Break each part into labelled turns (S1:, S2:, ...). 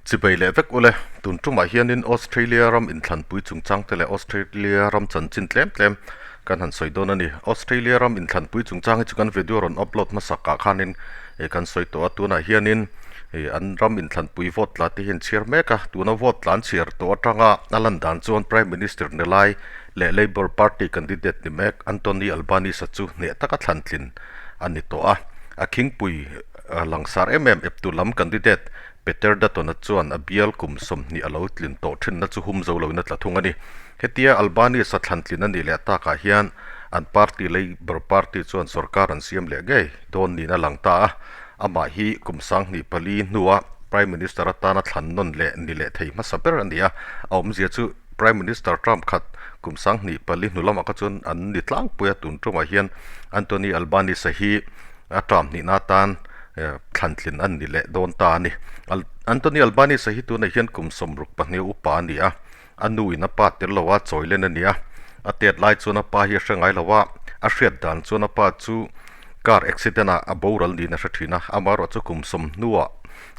S1: Chibai leh vek ule, tun tumah hianin Australia ram inthlanpui chungchang te leh Australia ram chanchin tlem tlem kan han sawi dawn a ni. Australia ram inthlanpui chungchang hi chu kan video rawn upload hmasak ah khanin kan sawi tawh a, tunah hianin an ram inthlanpui vote tla te hi an chhiar mek a, tuna vote tla an chhiar tawh atanga a lan dan chuan Prime Minister ni lai leh Labour Party candidate ni mek Anthony Albanese chu hneh taka thlantlin a ni tawh a, a khingpui langsar em em eptu lam candidate Peter Dutton-a chuan a bial kum 20 a lo tlin tawh thinna chu hum zo loin a tla thung a ni. Hetia Albanese-a thlantlin a nih leh takah hian an party Labour Party chuan sorkar an siam leh ngei dawn niin a lang ta a. Amah hi kum 24 hnua Prime Minister atana thlan nawn leh ni leh thei hmasa ber a ni a. A awmzia chu Prime Minister Trump khat kum 24 hnu lamah kha chuan an ni tlangpui a, tun tumah hian Anthony Albanese-a hi a term hnihna atan thlantlin an ni leh dawn ta a ni. Anthony Albanese hi tunah hian kum 62 upa a ni a, a nu in a pa tel lo a chawi len a ni a, a tet lai chuan a pa hi a hre ngai lo a, a hriat dan chuan a pa chu car accident ah a boral niin a hre thin a, amaherawh chu kum sawm hnuah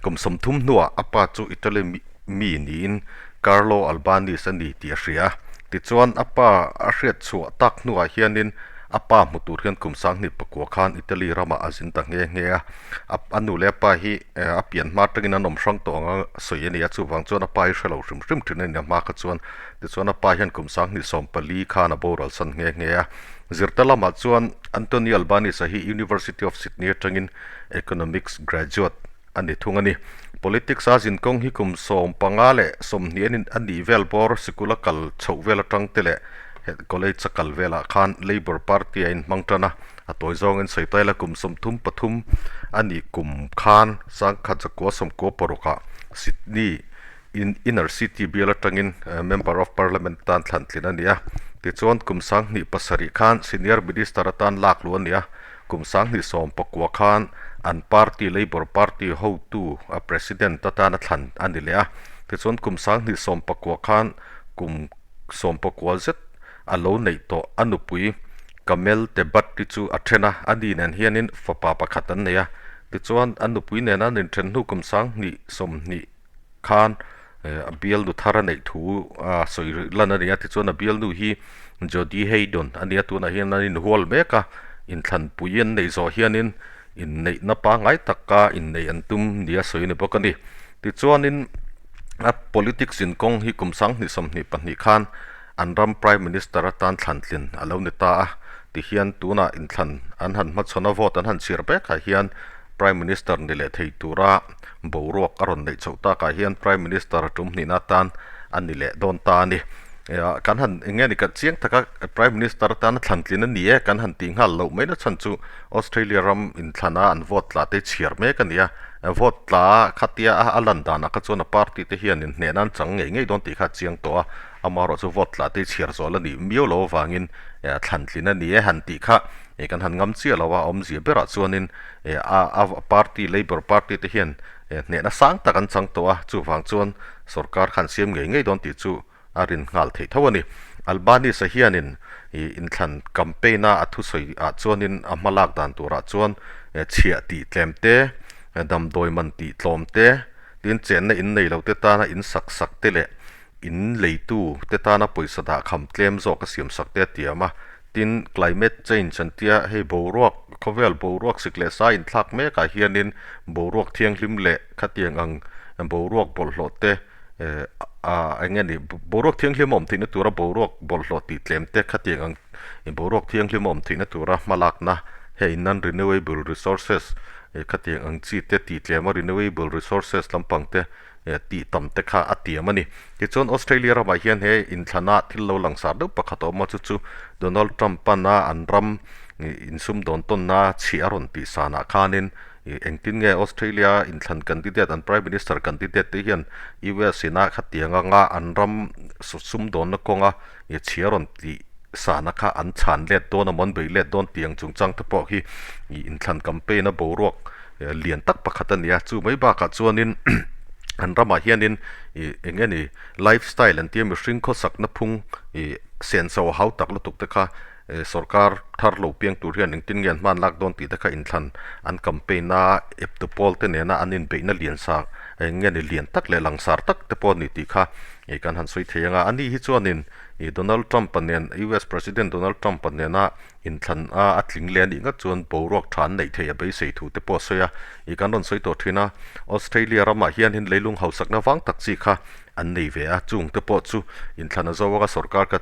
S1: kum 30 hnuah a pa chu Italy mi niin Carlo Albanese a ni tih a hria a. Tichuan a pa a hriat chhuah tak hnuah hianin a pa hmu tur hian kum 2009 khan Italy ramah a zin ta nghe nghe a. A nu leh a pa hi a pian hma atangin an awm hrang tawh anga sawi a ni a, chuvang chuan a pa hi hre lo hrim hrim thin a ni a hma kha chuan. Tichuan a pa hian kum 2014 khan a boral san nghe nghe a. Zirta lamah chuan Anthony Albanese hi University of Sydney atangin Economics graduate a ni thung a ni. Politics a zin kawng hi kum 15 leh 20 a nih vel bawr sikul a kal chhoh vel atang te leh college a kal velah khan Labour Party a inhmang tan a, a tawi zawngin sawi ta ila kum 33 a nih kum khan 1996 ah Sydney Inner City bial atangin Member of Parliament tan thlantlin a ni a. Tichuan kum 2007 khan Senior Minister atan lak luh a ni a. Kum 2019 khan an party Labour Party hotu a President atana thlan a ni leh a. Tichuan kum 2019 khan kum 19 zet a lo neih tawh a nupui Kamel Tebatti chu a then a, a ni nen hianin fapa pakhat an nei a. Tichuan a nupui nena an inthen hnu kum 2020 khan a bialnu thar a neih thu a sawi rih lan a ni a, tichuan a bialnu hi Jodie Haydon a ni a, tunah hian an inhual mek a, inthlanpui an neih zawh hianin inneihna pangngai taka inneih an tum nia sawi a ni bawk a ni. Tichuanin a politics inkawng hi kum 2022 khan an ram Prime Minister atan thlantlin a lo ni ta a, tihian tunah inthlan an han hmachhawn a, vote an han chhiar bekah hian Prime Minister ni leh thei tura boruak a rawn neih chhoh takah hian Prime Minister tum hnihna atan a ni leh dawn ta a ni. Kan han eng nge ni kan chiang taka Prime Minister atana thlantlin a ni e kan han tih nghal loh mai na chhan chu Australia ram inthlana an vote tla te chhiar mek a ni a. Vote tla khatia a lan danah kha chuan a party te hian inhnehna an chang ngei ngei dawn tih kha a chiang tawh a. Amaherawhchu vote tla te chhiar zawh la nih miau loh avangin thlantlin a ni e han tih kha kan han ngam chiah lo a, awmzia berah chuanin a party Labour party te hian hnehna sang tak an chang tawh a, chuvang chuan sorkar khan siam ngei ngei dawn tih chu a rin nghal theih tho a ni. Albanese hianin inthlan campaign a a thusawi ah chuanin a hma lak dan turah chuan chhiah tih tlem te, damdawi man tih tlawm te, tin chenna in nei lo te tana in sak sak te leh in leitu te tana pawisa dah kham tlem zawk a siam sak te a tiam a. Tin, climate change an tia, hei boruak, khawvel boruak sik leh sa inthlak mekah hianin boruak thianghlim leh khatiang ang boruak bawlhhlawh te ah eng nge ni, boruak thianghlim a awm theihna tura boruak bawlhhlawh tih tlem te khatiang ang boruak thianghlim a awm theihna tura hmalakna hei non-renewable resources khatiang ang chi te tih tlema renewable resources lampang te tih tam te kha a tiam a ni. Tichuan Australia ramah hian he inthlana thil lo langsar deuh pakhat a awm a, chu chu Donald Trump pana an ram insumdawn tawnna chhia a rawn tih sanah khanin engtin nge Australia inthlan candidate an Prime Minister candidate te hian US ina khatiang anga an ram sumdawnna kawnga chhia a rawn tih sana kha an chhan let dawn a maw an bei let dawn tiang chungchang te pawh hi inthlan campaign a boruak lian tak pakhat a ni a, chu mai bakah chuanin an ramah hianin ih eng nge ni lifestyle an tia mihring khawsakna phung ih senso a hau tak lutuk te kha sawrkar thar lo piang tur hian engtin nge an hman lak dawn tih te kha inthlan an campaign a eptu pawl te nena an inbeihna lian sa Eng nge ni lian tak leh langsar tak te pawh a ni tih kha ih kan han sawi thei ang a. Ani hi chuanin ih Donald Trump-a nen US President Donald Trump-a nena inthlan a a tling leh a nih ngat chuan boruak tha an neih theih a beisei thu te pawh a sawi a. Ih kan rawn sawi tawh thin a, Australia ramah hianin leilung hausakna vang tak chi kha an nei ve a, chung te pawh chu inthlan a zo anga sorkar ka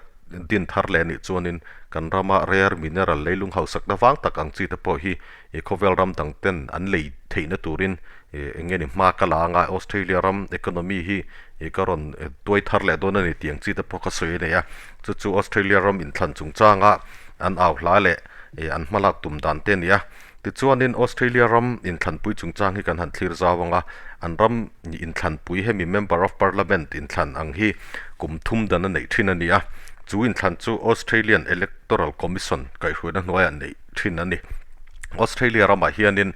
S1: din thar leh a nih chuanin kan rama rare mineral leilung hausakna vang tak ang chi te pawh hi ih khawvel ram dang ten an lei theihna turin ih eng nge ni hma ka la anga Australia ram economy hi ih ka rawn tuai thar leh dawn a ni tih ang chi te pawh ka sawi a nei a, chu chu Australia ram inthlan chungchanga an au hla leh ih an hmalak tum dan te a ni a. Tichuanin Australia ram inthlanpui chungchang hi kan han thlir zau ang a, an ram inthlanpui hemi Member of Parliament inthlan ang hi kum thum dan a neih thin a ni a, chu inthlan chu Australian Electoral Commission kaihhruaina hnuaiah neih thin a ni. Australia ramah hianin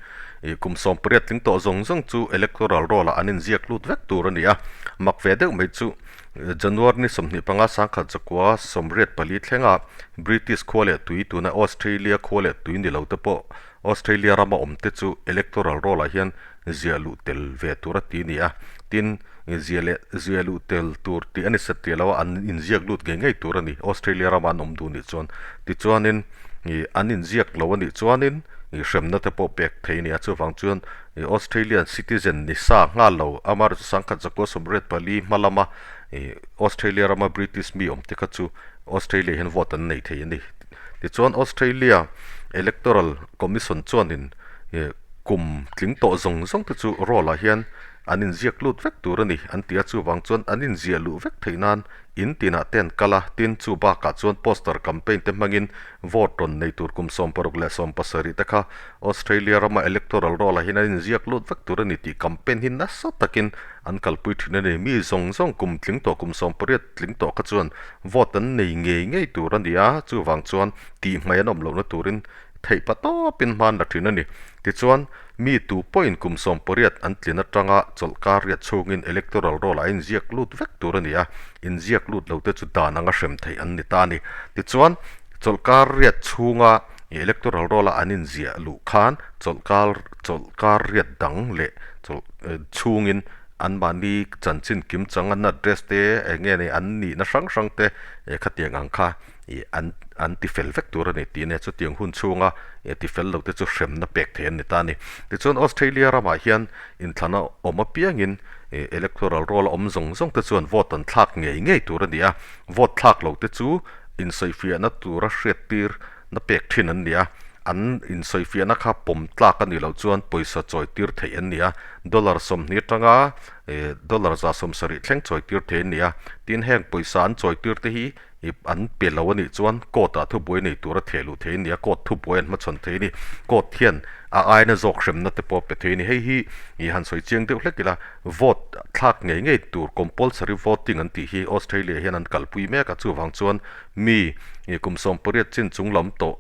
S1: kum 18 tling tawh zawng zawng chu electoral roll ah an inziak lut vek tur a ni a, mak ve deuh mai chu January ni 25 1984 thlenga British khua leh tui tuna Australia khua leh tui ni lo te pawh Australia rama awm te chu electoral roll ah hian ziah luh tel ve tur a ti a ni a, tin ziah leh ziah luh tel tur tih a ni set tih lo a, an inziak lut ngei ngei tur a ni Australia rama an awm duh nih chuan. Tichuanin ih an inziak lo a nih chuanin ih hremna te pawh pek thei a ni a, chuvang chuan ih Australian citizen ni sa nghal lo amaherawhchu 1984 hma lama ih Australia rama British mi awm te kha chu Australia hian vote an nei thei a ni. Tichuan Australia Electoral Commission chuanin ih kum tling tawh zawng zawng te chu roll ah hian an inziak lut vek tur a ni an ti a, chuvang chuan an inziah luh vek theih nan In tinah te an kal a, tin chu bakah chuan poster campaign te hmangin vote rawn nei tur kum 60 leh 70 te kha Australia rama electoral roll ah hian an inziak lut vek tur a ni tih campaign hi nasa takin an kalpui thin a ni. Mi zawng zawng kum tling tawh kum 80 tling tawh kha chuan vote an nei ngei ngei tur a ni a, chuvang chuan tihhmai an awm lohna turin theih pa tawpin hman la thin a ni. Tichuan, mi tu pawhin kum 80 an tlin atanga chawlhkar riat chhungin electoral roll ah a inziak lut vek tur a ni a, inziak lut lo te chu dan anga hrem theih an ni ta a ni. Tichuan, chawlhkar riat chhunga electoral roll a an inziah luh khan chawlhkar chawlhkar riat dang leh chawlh chhungin anmahni chanchin kimchang an address te eng nge ni an nihna hrang hrang te khatiang ang kha ih an an ti fel vek tur a ni tih nia chutiang hun chhunga ih ti fel lo te chu hremna pek theih an ni ta a ni. Tichuan Australia ramah hian inthlana awm apiangin ih electoral roll a awm zawng zawng te chuan vote an thlak ngei ngei tur a ni a, vote thlak lo te chu insawifiahna tura hriattir na pek thin an ni a, an insawifiahna kha pawm tlak a nih loh chuan pawisa chawitir theih an ni a, dollar 20 atanga ih dollar 170 thleng chawitir theih an ni a, tin heng pawisa an chawitir te hi Ip an pe lo a nih chuan court ah thubuai nei tura theh luh thei a ni a, court thubuai an hmachhawn thei a ni. Court hian a aina zawk hremna te pawh a pe thei a ni. Hei hi ih han sawi chiang deuh hlek ila, vote thlak ngei ngei tur compulsory voting an tih hi Australia hian an kalpui mek a, chuvang chuan mi ih kum 18 chin chung lam tawh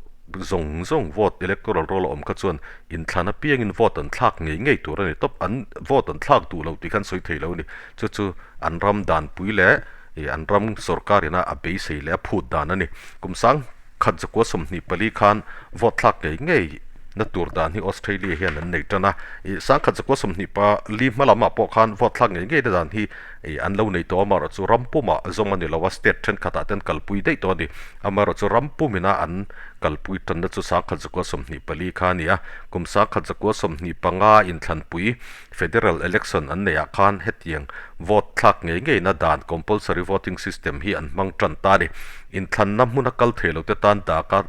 S1: zawng zawng vote electoral roll a awm kha chuan inthlan apiangin vote an thlak ngei ngei tur a ni tawp. An vote an thlak duh lo tih kha an sawi thei lo a ni. Chu chu an ram danpui leh Ih an ram sorkar ina a beisei leh a phut dan a ni. Kum 1924 khan vote thlak ngei ngei na tur dan hi Australia hian an nei tan a. Ih 1924 hma lamah pawh khan vote thlak ngei ngei na dan hi ih an lo nei tawh a, amaherawhchu chu ram pumah zawng a ni lo a, state thenkhatah te an kalpui daih tawh a ni. Amaherawhchu chu ram pumina an kalpui tanna chu 1924 kha a ni a. Kum 1925 inthlanpui Federal election an neih ah khan hetiang vote thlak ngei ngei na dan compulsory voting system hi an hmang tan ta a ni. Inthlanna hmuna kal thei lo te tan daka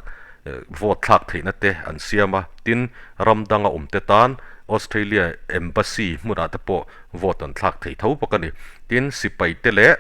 S1: vote thlak theihna te an siam a, tin ram danga awm te tan Australia embassy hmunah te pawh vote an thlak thei tho bawk a ni. Tin sipai te leh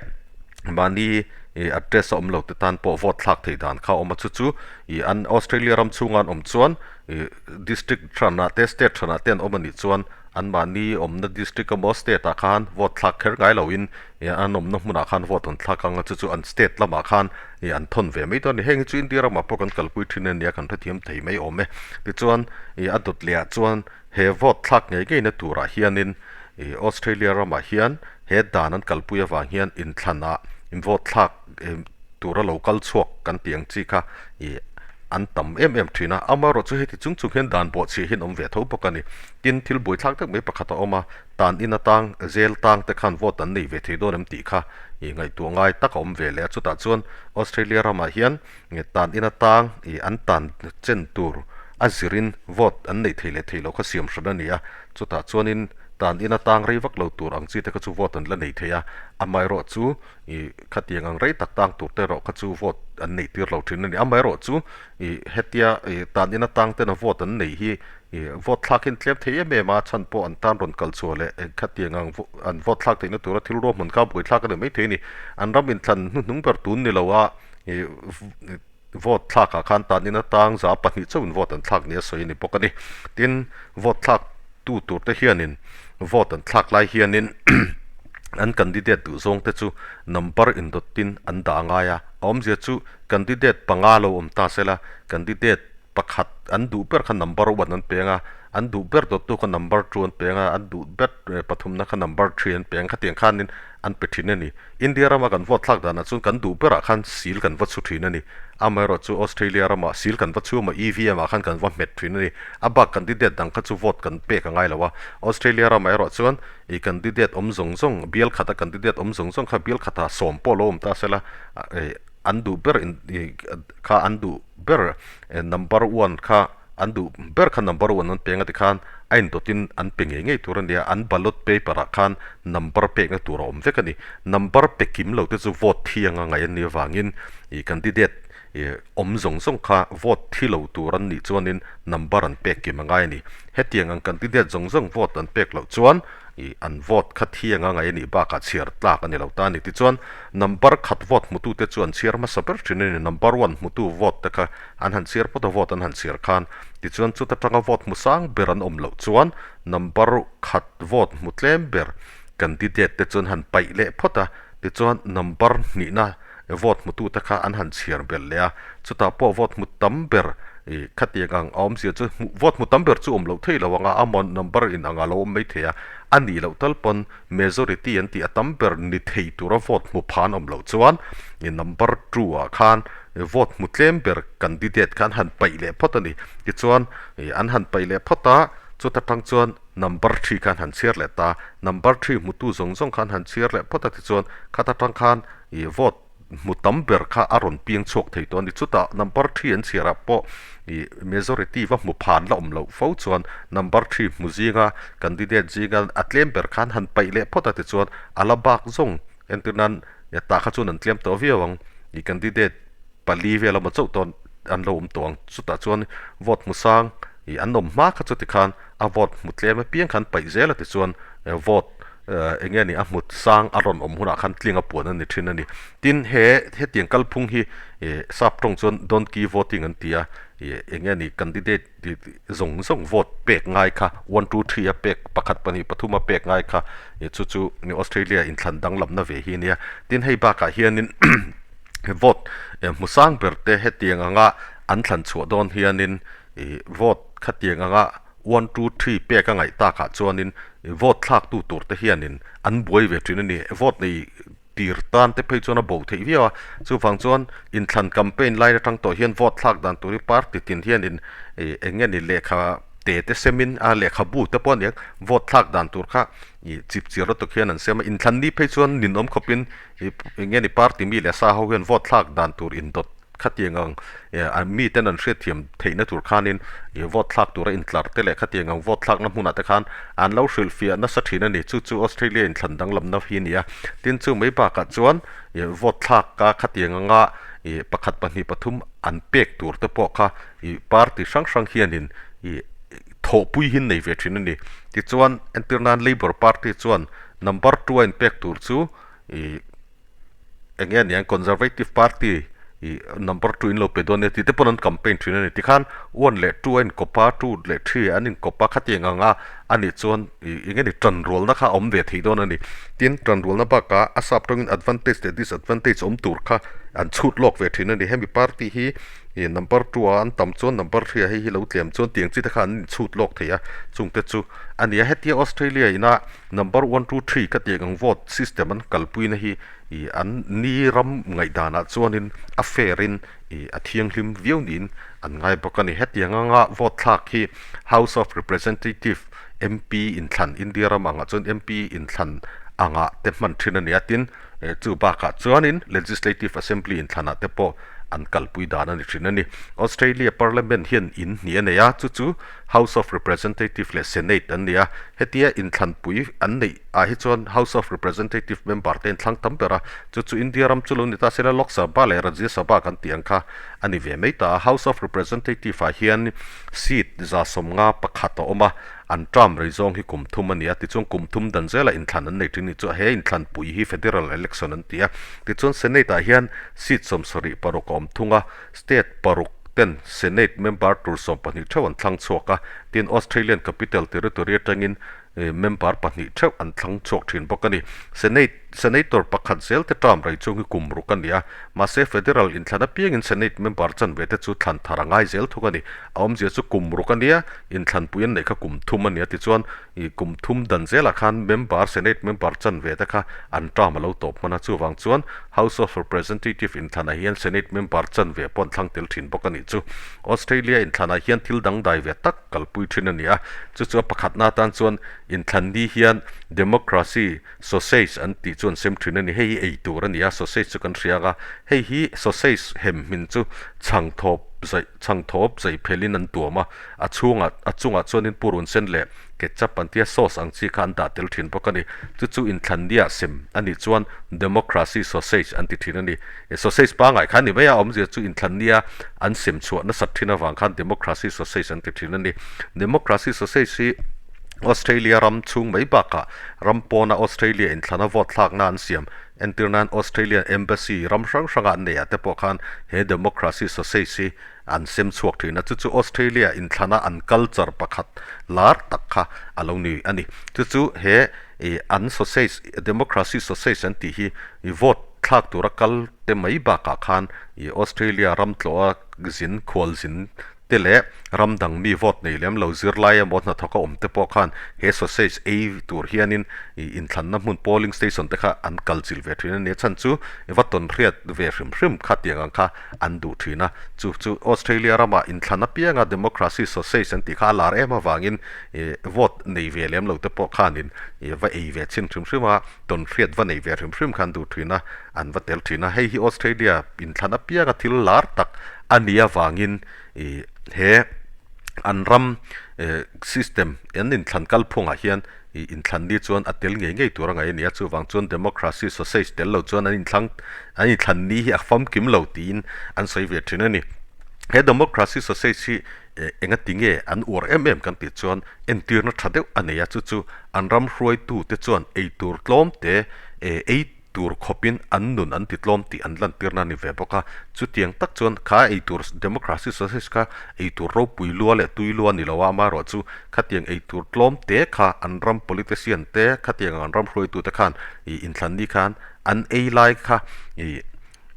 S1: mahni address a awm lo te tan pawh vote thlak theih dan kha a awm a, chu chu ih an Australia ram chhunga an awm chuan ih district hranah te state hranah te an awm a nih chuan anmahni awmna district emaw state ah khan vote thlak kher ngai loin ih an awmna hmunah khan vote an thlak ang a chu chu an state lamah khan ih an thawn ve mai dawn a ni. Heng hi chu India ramah pawh kan kalpui thin a nia kan hrethiam thei mai awm e. Tichuan ih a dawt leh ah chuan he vote thlak ngei ngei na turah hianin ih Australia ramah hian he dan an kalpui avang hian inthlan ah vote thlak tura lo kal chhuak kan tih ang chi kha ih. an tam em em thin a, amaherawhchu heti chung chung hian dan bawhchhiah hian awm ve tho bawk a ni. Tin, thil buaithlak deuh mai pakhat a awm a, tan in atang zel tang te khan vote an nei ve thei dawn em tih kha ih ngaihtuah ngai tak a awm ve leh a, chutah chuan Australia ramah hian tan in atang ih an tan chen tur a zirin vote an neih thei leh thei loh kha siam hran a ni a, chutah chuanin tan in atang rei vak lo tur ang chi te kha chu vote an la nei thei a, amaherawhchu ih khatiang ang rei tak tang tur te erawh kha chu vote an neih tir lo thin a ni. Amaherawhchu ih hetia ih tan in atang tena vote an neih hi ih vote thlak hi an tlem thei em em a, chhan pawh an tan rawn kal chhuah leh khatiang ang an vote thlak theihna tura thil ruahman kha buaithlak a ni maithei a ni. An ram inthlan hnuhnung ber tun ni lo a ih vote thlakah khan tan in atang 2% chauhin vote an thlak nia sawi a ni bawk a ni. Tin, vote thlak tu tur te hianin vote an thlak lai hianin an candidate duh zawng te chu number indawtin an dah ngai a, a awmzia chu candidate panga lo awm ta sela candidate pakhat an duh ber kha number one an peng a, an duh ber dawttu kha number two an peng a, an duh ber pathumna kha number three an peng khatiang khanin an pe thin a ni. India rama kan vote thlak danah chuan kan duh berah khan sil kan va chhu thin a ni. Amaherawhchu Australia ramah sil kan va chhu emaw EVM ah khan kan va hmet thin a ni. A bak candidate dang kha chu vote kan pek a ngai lo a. Australia ramah erawh chuan ih candidate awm zawng zawng, bial khata candidate awm zawng zawng kha bial khatah sawm pawh lo awm ta sela ih an duh ber in ih kha an duh ber number one kha an duh ber kha number one an peng a tikhan a indawtin an pe ngei ngei tur a nia, an ballot paper ah khan number pekna tur a awm vek a ni. Number pe kim lo te chu vote thi anga ngaih an nih avangin ih candidate ih awm zawng zawng kha vote thi lo tur an nih chuanin number an pek kim a ngai a ni. Hetiang ang candidate zawng zawng vote an pek loh chuan ih an vote kha thi anga ngaih a nih bakah chhiar tlak a ni lo ta a ni. Tichuan number khat vote hmutute chu an chhiar hmasa ber thin a ni. Number one hmutu vote te kha an han chhiar phawt a, vote an han chhiar khan tichuan chuta tanga vote hmu sang ber an awm loh chuan number khat vote hmu tlem ber candidate te chu an han paih leh phawt a, tichuan number hnihna vote hmutu te kha an han chhiar belh leh a, chutah pawh vote hmu tam ber ih khatiang ang a awmzia chu hmuh vote hmu tam ber chu awm loh theih lo ang a, a maw number in ang a lo awm mai thei a, a nih loh tal pawn majority an tih a tam ber ni thei tura vote hmu pha an awm loh chuan ih number two ah khan vote hmu tlem ber candidate kha an han paih leh phawt a ni. Tichuan ih an han paih leh phawt a, chuta tang chuan number three kha an han chhiar leh ta. Number three hmutu zawng zawng kha an han chhiar leh phawt a, tichuan khata tang khan ih vote hmu tam ber kha a rawn piang chhuak thei tawh a ni. Chutah number three an chhiarah pawh ih majority va hmu phan la awm loh fo chuan number three hmu zinga candidate zinga a tlem ber kha an han paih leh phawt a, tichuan a la bak zawng Entir nan tah kha chuan an tlem tawh viau ang. I candidate pali vel emaw chauh tawn an lo awm tawh ang. Chutah chuan vote hmu sang ih an awm hma kha chuti khan a vote hmu tlem apiang khan paih zel a tichuan vote eng nge ni a hmu sang a rawn awm hunah khan tling a puan a ni thin a ni. Tin he hetiang kalphung hi ih sap tawng chuan donkey voting an ti a ih eng nge ni candidate Tih zawng zawng vote pek ngai kha one two three a pek pakhat pahnih pathum a pek ngai kha ih chu chu Australia inthlan danglamna ve hi a nia. Tin hei bakah hianin vote hmu sang ber te hetiang anga an thlan chhuah dawn hianin ih vote khatiang anga one two three pek a ngaih takah chuanin vote thlak tu tur te hianin an buai ve thin a ni. Vote nei tir tan te phei chuan a bo theih viau a, chuvang chuan inthlan campaign lai atang tawh hian vote thlak dan tur hi party tin hianin ih eng nge ni lehkha te te semin a lehkhabu te pawh a nia vote thlak dan tur kha ih chip chiar lutuk hian an siam a, inthlan ni phei chuan ninawm khawpin ih eng nge ni party mi leh sa ho hian vote thlak dan tur indawt Khatiang ang eh mi ten an hriatthiam theihna tur khanin ih vote thlak tura intlar te leh khatiang ang vote thlakna hmunah te khan an lo hrilhfiah nasa thin a ni. Chu chu Australia inthlan danglamna hi a ni a. Tin chu mai bakah chuan ih vote thlak a khatiang anga ih pakhat pahnih pathum an pek tur te pawh kha ih party hrang hrang hianin ih thawhpui hi an nei ve thin a ni. Tichuan entir nan Labour party chuan number two a inpek tur chu ih eng nge aniang conservative party ih number two in lo pe dawn nia tih te pawn an campaign thin a ni tikhan one leh two a inkawp a two leh three an inkawp a khatiang ang a anih chuan ih eng nge ni tanrualna kha a awm ve thei dawn a ni tin tanrualna bakah a sap tawngin advantage leh disadvantage awm tur kha an chhut lawk ve thin a ni hemi party hi ih number two a an tam chuan number three ah hei hi lo tlem chuan tiang chi te kha an inchhut lawk thei a chungte chu a ni a hetia Australia ina Number one two three ka tih ang vote system an kalpuina hi ih an ni ram ngaihdanah chuanin a fair in ih a thianghlim viau niin an ngai bawk a ni. Hetiang anga vote thlak hi House of Representative MP inthlan India ram angah chuan MP inthlan angah te hman thin a ni a, tin chu bakah chuanin Legislative Assembly inthlanah te pawh an kalpui dan a ni thin a ni. Australia Parliament hian in hnih a nei a, chu chu House of Representative leh Senate an ni a, hetia inthlanpui an neih ah hi chuan House of Representative member te inthlang tam ber a, chu chu India ram chu lo ni ta sela Lok Sabha leh Rajya Sabha kan tih ang kha a ni ve mai ta a. House of Representative ah hian seat 151 a awm a, an term rei zawng hi kum thum a ni a, tichuan kum thum dan zela inthlan an nei thin ni chu he inthlanpui hi Federal Election an ti a, tichuan Senate ah hian seat 76 a awm thung a, State paruk ten Senate member tur 12 theuh an thlang chhuak a, tin Australian Capital Territory atangin member pahnih theuh an thlang chhuak thin bawk a ni. Senate Senator pakhat zel te term rei chung hi kum ruk a ni a, mahse Federal inthlan apiangin Senate member chanve te chu thlan thar a ngai zel thung a ni. A awmzia chu kum ruk a nia, inthlanpui an neih kha kum thum a nia tichuan ih kum thum dan zelah khan member Senate member chanve te kha an term a lo tawp hman a, chuvang chuan House of Representative inthlanah hian Senate member chanve pawh an thlang tel thin bawk a nih chu. Australia inthlanah hian thil dangdai ve tak kalpui thin a ni a, chu chu a pakhatna atan chuan inthlan ni hian democracy sausage an tih chu an sem thin a ni. Hei hi ei tur a ni a, sausage chu kan hria ang a, hei hi sausage hem hmin chu chhang thawp zaih chhang thawp zaih phelin an tuam a, a chhungah a chungah chuanin purun sen leh ketchup an tia sauce ang chi kha an dah tel thin bawk a ni. Chu chu inthlan nia sem a nih chuan democracy sausage an ti thin a ni. Sausage pangngai kha a ni mai a, awmzia chu inthlan nia an sem chhuah nasat thin avang khan democracy sausage an ti thin a ni. Democracy sausage hi Australia ram chhung mai bakah ram pawna Australia inthlana vote thlakna an siam entir nan Australian Embassy ram hrang hranga an neihah te pawh khan he democracy sausage hi an sem chhuak thin a, chu chu Australia inthlana an culture pakhat lar tak kha a lo ni a ni. Chu chu he ih an sausage, democracy sausage an tih hi ih vote thlak tura kal te mai bakah khan ih Australia ram tlawha zin, khual zin te leh ram dang mi vote nei lem lo zirlai emaw hnathawka awm te pawh khan he sausage ei tur hianin ih inthlanna hmun polling station te kha an kal chilh ve thin a ni. A chhan chu va tawn hriat ve hrim hrim kha tiang ang kha an duh thin a, chu chu Australia ramah inthlan apianga democracy sausage an tih kha a lar em avangin ih vote nei ve lem lo te pawh khanin ih va ei ve chhin hrim hrim a, tawn hriat va nei ve hrim hrim kha an duh thin a, an va tel thin a. Hei hi Australia inthlan apianga thil lar tak a nih avangin ih he an ram eh system an inthlan kalphungah hian Ih inthlan ni chuan a tel ngei ngei tur a ngaih a ni a, chuvang chuan democracy sausage tel lo chuan an inthlang an inthlan ni hi a famkim lo tiin an sawi ve thin a ni. He democracy sausage hi eh enga ti nge an uar em em kan tih chuan entirna tha deuh a nei a, chu chu an ram hruaitu te chuan eitur tlawm te eh ei tur khawpin an nun an ti tlawm tih an lantirna a ni ve bawk a. Chutiang tak chuan kha eitur democracy sausage kha eitur ropui lua leh tui lua a ni lo a, amaherawhchu khatiang eitur tlawm te kha an ram politician te khatiang ang an ram hruaitute khan ih inthlanni khan an ei lai kha ih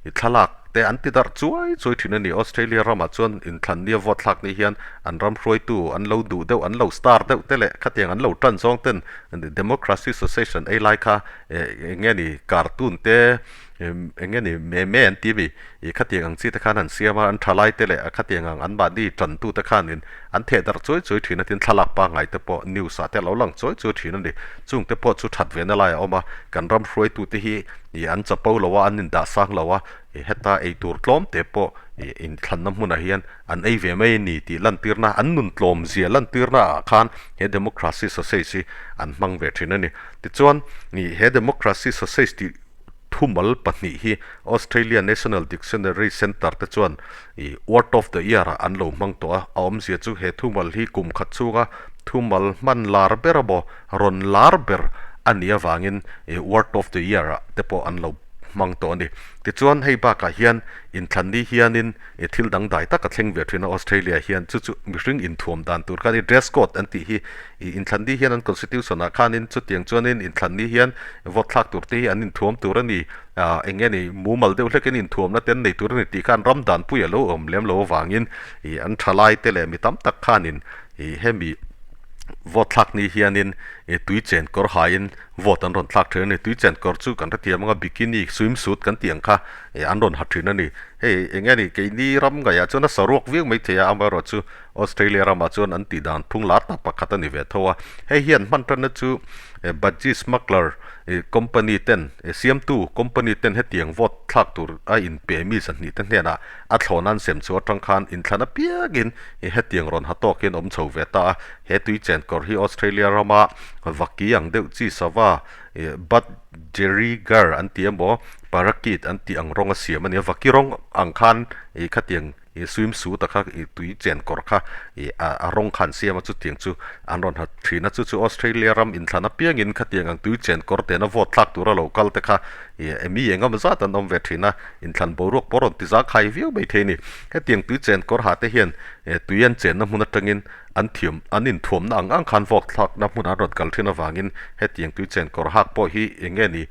S1: I thlalak te an ti darh chuai chuai thin a ni. Australia ramah chuan inthlan nia vote thlak ni hian an ram hruaitu an lo duh deuh, an lo star deuh te leh khatiang an lo tan zawng ten democracy sausage an ei lai kha eng nge ni cartoon te eng nge ni meme an ti mi ih khatiang ang chi te khan an siam a, an thalai te leh khatiang ang an mahni tantu te khanin an theh darh chuai chuai thin a tin thlalak pangngai te pawh news ah te a lo lang chuai chuai thin a ni. Chung te pawh chu that ve na lai a awm a, kan ram hruaitu te hi Ih an chapo lo a, an indah sang lo a, ih heta ei tur tlawm te pawh ih inthlanna hmunah hian an ei ve mai a ni tih lantirna, an nun tlawm zia lantirna ah khan he democracy sausage hi an hmang ve thin a ni. Tichuan, ih he democracy sausage tih thumal pahnih hi Australia National Dictionary Centre te chuan ih word of the year ah an lo hmang tawh a, a awmzia chu he thumal hi kum khat chhunga thumal hman lar ber emaw rawn lar ber a nih avangin ih word of the year ah te pawh an lo hmang tawh a ni. Tichuan hei bakah hian inthlan ni hianin ih thil dangdai tak a thleng ve thin a Australia hian chu chu mihring inthuam dan tur khan i dress code an tih hi ih inthlan ni hian an constitution ah khanin chutiang chuanin inthlan ni hian vote thlak tur te hi an inthuam tur a ni ah eng nge ni mumal deuh hlekin inthuamna te an nei tur a ni tih khan ram danpui a lo awm lem lo avangin ih an thalai te leh mi tam tak khanin ih hemi vote thlak ni hianin. tui chen kawr haiin vote an rawn thlak thin a ni. Tui chen kawr chu kan hrethiam anga bikini swim suit kan tih ang kha an rawn ha thin a ni. Hei eng nge ni keini ram ngaihah chuan a saruak viau mai thei a, amaherawh chu Australia ramah chuan an tih dan phung lar tak pakhat a ni ve tho a. Hei hian hman tanna chu budgie smuggler company ten siamtu company ten hetiang vote thlak tur a inpe mi zahnih te hnenah a thlawn an sem chu atang khan inthlan apiangin hetiang rawn ha tawk hian awm chho ve ta a. He tui chen kawr hi Australia rama vaki ang deuh chi sava budgerigar an ti emaw parakeet an tih ang rawng a siam a ni a, vaki rawng ang khan khatiang swim suit a kha tui chen kawr kha a rawng kha an siam a, chutiang chu an rawn ha thin a, chu chu Australia ram inthlan apiangin khatiang ang tui chen kawr tena vote thlak tura lo kal te kha mi eng emaw zat an awm ve thin a, inthlan boruak pawh rawn ti zangkhai viau maithei a ni. Hetiang tui chen kawr ha te hian tui an chenna hmun atangin An thiam, an inthuamna ang ang khan vawk thlakna hmun an rawn kal thin avangin hetiang tui chen kawr hak pawh hi eng nge ni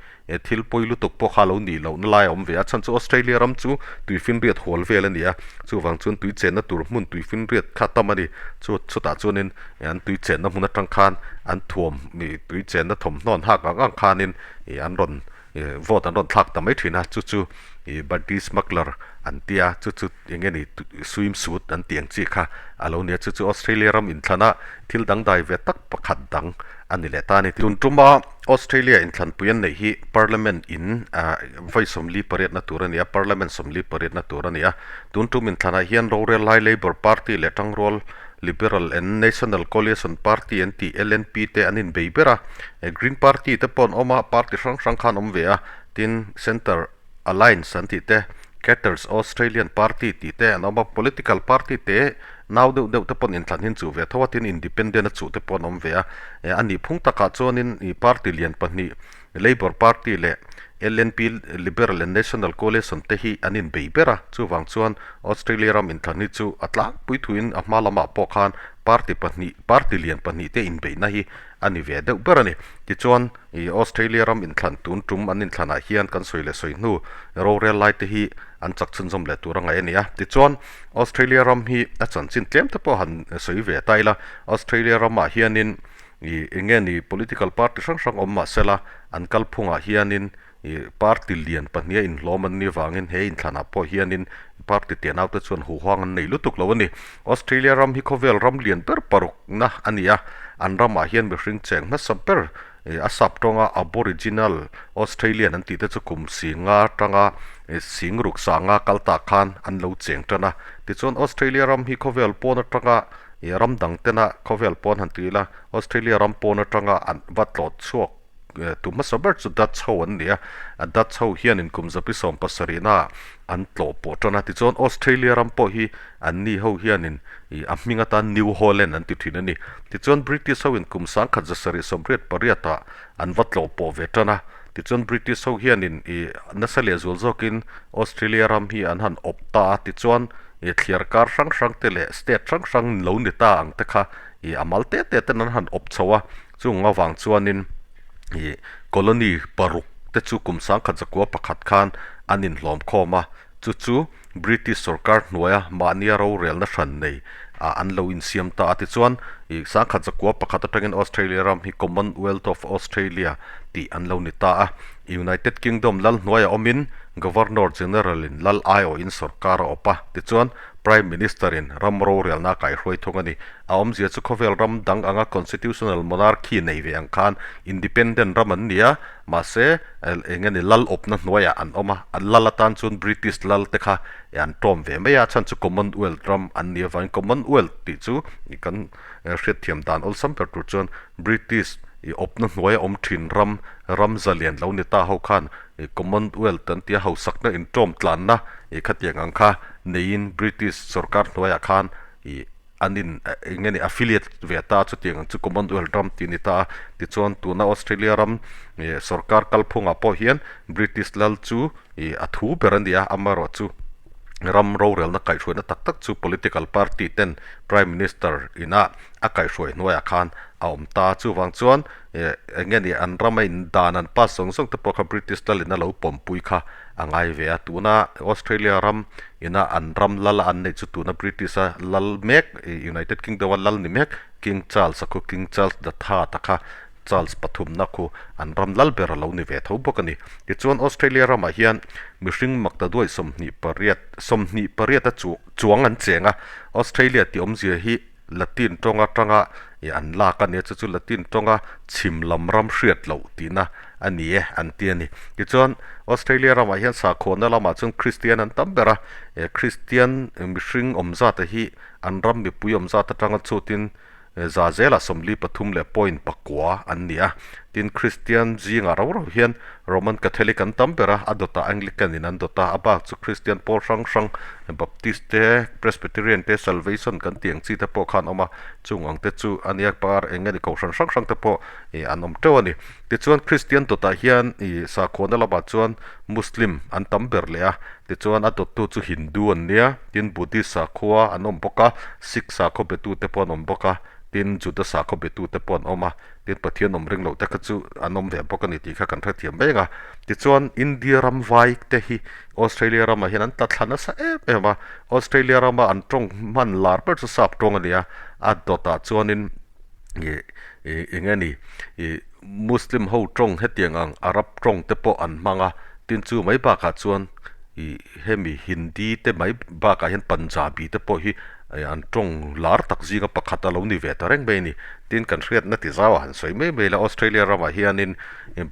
S1: thil pawi lutuk pawh kha lo nih lohna lai a awm ve a, chhan chu Australia ram chu tuifinriat hual vel a ni a, chuvang chuan tui chenna tur hmun tuifinriat kha tam a ni. Chu chutah chuanin an tui chenna hmun atang khan an thuam tui chenna thawmhnaw an hak ang ang khanin an rawn vote an rawn thlak ta mai thin a, chu chu budgie smuggler an tia, chu chu eng nge ni swim suit an tih ang chi kha a lo ni a, chu chu Australia ram inthlana thil dangdai ve tak pakhat dang a ni leh ta a ni. Tun tuma Australia inthlanpui an neih hi Parliament in vawi 48na tur a ni a, Parliament 48na tur a ni a, tun tum inthlanah hian rorel lai Labour Party leh Tangrual Liberal and National Coalition Party an tih LNP te an inbei ber a, Green Party te pawh an awm a, party hrang hrang khan awm ve a, tin Centre Alliance an tih te, Katters Australian Party tih te an awm a, political party te nau deuh deuh te pawh an inthlan hin chuh ve tho a, tin independent a chuh te pawh an awm ve a, a nih phung takah chuanin ih party lian pahnih Labour Party leh LNP Liberal and National Coalition te hi an inbei ber a, chuvang chuan Australia ram inthlan hi chu a tlangpui thuin a hma lamah pawh khan party pahnih party lian pahnih te inbeihna hi a ni ve deuh ber a ni. Tichuan ih Australia ram inthlan tun tum an inthlanah hian kan sawi leh sawi hnu rorel lai te hi an chak chhunzawm leh tur a ngaih a ni a. Tichuan Australia ram hi a chanchin tlem te pawh han sawi ve ta ila, Australia ramah hianin Ih eng nge ni political party hrang hrang awm mah sela an kalphungah hianin ih party lian pahniha inhlawm an nih avangin he inthlanah pawh hianin party te naute chuan huhang an nei lutuk lo a ni. Australia ram hi khawvel ram lian ber parukna a ni a, an ramah hian mihring cheng hmasa ber ih a sap tawnga Aboriginal Australian an tih te chu kum singa atanga ih sing ruk sanga kal tah khan an lo cheng tan a. Tichuan Australia ram hi khawvel pawn atanga Ih ram dang tena khawvel pawn han ti ila, Australia ram pawn atanga an va tlawt chhuak tu hmasa ber chu Dutch ho an ni a, Dutch ho hianin kum zapi 70 ah an tlawh pawh tan a, tichuan Australia ram pawh hi an ni ho hianin ih a hming atan New Holland an ti thin a ni. Tichuan British ho in kum 1788 ah an va tlawh pawh ve tan a, tichuan British ho hianin ih nasa leh zual zawkin Australia ram hi an han awp ta a, tichuan Ih thliar kar hrang hrang te leh state hrang hrang lo ni ta ang te kha ih a mal te te ten an han awp chho a, chung avang chuanin ih colony paruk te chu kum 1901 khan an inhlawm khawm a, chu chu British sorkar hnuaia mahnia rorelna hran nei ah an lo insiam ta a, tichuan ih 1901 atangin Australia ram hi Commonwealth of Australia tih an lo ni ta a. United Kingdom lal hnuaiah awmin Governor General-in lal aiawhin sorkar a awp a, tichuan Prime Minister-in ram rorelna a kaihruai thung a ni. A awmzia chu khawvel ram dang anga constitutional monarchy nei ve ang khan independent ram an ni a, mahse eng nge ni lal awpna hnuaiah an awm a, an lal atan chuan British lal te kha an tawm ve mai a, chhan chu Commonwealth ram an nih avangin Commonwealth tih chu kan hriatthiam dan awlsam ber tur chuan British i awpna hnuaia awm thin ram ram zalian lo ni ta ho khan i Commonwealth an tia hausakna intawm tlanna i khatiang ang kha neiin British sorkar hnuaiah khan i an in eng nge ni affiliate ve ta chutiang ang chu Commonwealth ram tih a ni ta a. Tichuan tuna Australia ram i sorkar kalphungah pawh hian British lal chu i a thu ber a ni a, amaherawhchu ram rorelna kaihhruaina tak tak chu political party ten Prime Minister ina a kaihhruai hnuaiah khan a awm ta. Chuvang chuan eng nge ni an rama in dan an pass zawng zawng te pawh kha British lalin a lo pawmpui kha a ngai ve a. Tuna Australia ram ina an ram lal a an neih chu tuna British a lal mek United Kingdom a lal ni mek King Charles a khu King Charles the Third a kha. Charles pathumna khu an ram lal ber a lo ni ve tho bawk a ni. Tichuan Australia ramah hian mihring maktaduai 28 28 a chuang an cheng a, Australia tih awmzia hi Latin tawng atanga ih an lak a nia, chu chu Latin tawnga chhim lam ram hriat loh tihna a ni e an ti a ni. Tichuan Australia ramah hian sakhuana lamah chuan Kristian an tam ber a, eh Kristian mihring awm zat hi an ram mipui awm zat atanga chutin za zelah 43 leh point pakua an ni a. Tin, Kristian zingah rau rau hian Roman Catholic an tam ber a, a dawtah Anglican in an dawt a, a bak chu Kristian pawl hrang hrang Baptist te, Presbyterian te, Salvation kan tih ang chi te pawh kha an awm a, chung ang te chu a nia par eng nge ni kohhran hrang hrang te pawh ih an awm teuh a ni. Tichuan Kristian dawtah hian ih sakhuana lamah chuan Muslim an tam ber leh a, Tichuan a dawttu chu Hindu an nia, tin Buddhist sakhua an awm bawk a, Sikh sakhaw betute pawh an awm bawk a, tin Juda sakhaw betute pawh an awm a, tin Pathian awm ring loh te kha chu an awm ve bawk a ni tih kha kan hrethiam mai ang a. Tichuan India ram vai te hi Australia ramah hian an tla thla nasa em em a, Australia rama an tawng hman lar ber chu sap tawng a ni a, a dawtah chuanin ih ih eng nge ni ih Muslim ho tawng hetiang ang Arab tawng te pawh an hmang a, tin chu mai bakah chuan ih hemi Hindi te mai bakah hian Punjabi te pawh hi an tawng lar tak zinga pakhat a lo ni ve ta reng mai a ni. Tin kan hriatna ti zau a han sawi mai mai la Australia ramah hianin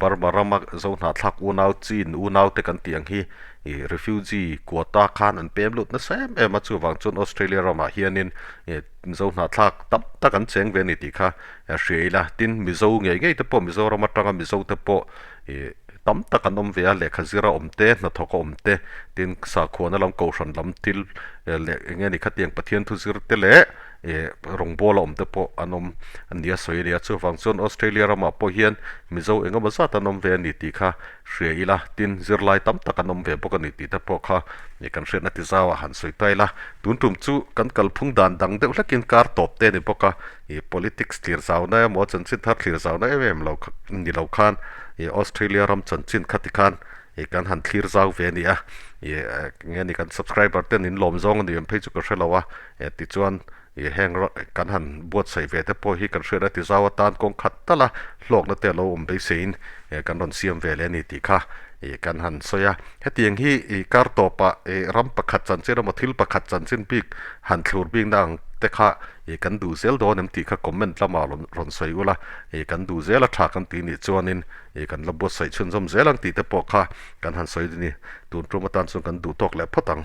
S1: Burma rama Zohnahthlak unau Chin unau te kan tih ang hi ih refugee quota khan an pem lut nasa em em a, chuvang chuan Australia ramah hianin ih Zohnahthlak tam tak an cheng ve a ni tih kha hria ila, tin Mizo ngei ngei te pawh Mizoram atanga Mizo te pawh ih tam tak an awm ve a, lehkha zira awm te, hnathawk a awm te, tin sakhuana lam kohhran lam thil leh eng nge ni khatiang Pathian thu zir te leh ih rawngbawla awm te pawh an awm a ni a sawi a ni a, chuvang chuan Australia ramah pawh hian Mizo eng emaw zat an awm ve a ni tih kha hria ila, tin zirlai tam tak an awm ve bawk a ni tih te pawh kha ih kan hriatna ti zau ah han sawi ta ila, tun tum chu kan kalphung dan dang deuh hlekin kar tawp te a ni bawk a. Ih politics thlir zauna emaw chanchin thar thlir zauna em em lo ni lo khan ih Australia ram chanchin kha tikhan ih kan han thlir zau ve a ni a, ih nge ni kan subscriber ten in lawm zawng a ni em phei chu ka hre lo a, eh tichuan ih heng kan han buatsaih ve te pawh hi kan hriat a ti zau atan kawng khat tal a hlawkna te a lo awm beiseiin eh kan rawn siam ve leh a ni tih kha ih kan han sawi a, hetiang hi ih kar tawpah ih ram pakhat chanchin emaw thil pakhat chanchin bik han thlur bikna ang te kha Ih kan duh zel dawn em tih kha comment lamah rawn rawn sawi ula, ih kan duh zel a tha kan tih nih chuanin ih kan la buatsaih chhunzawm zel ang tih te pawh kha kan han sawi a ni. Tun tum atan chuan kan duh tawk leh phawt ang.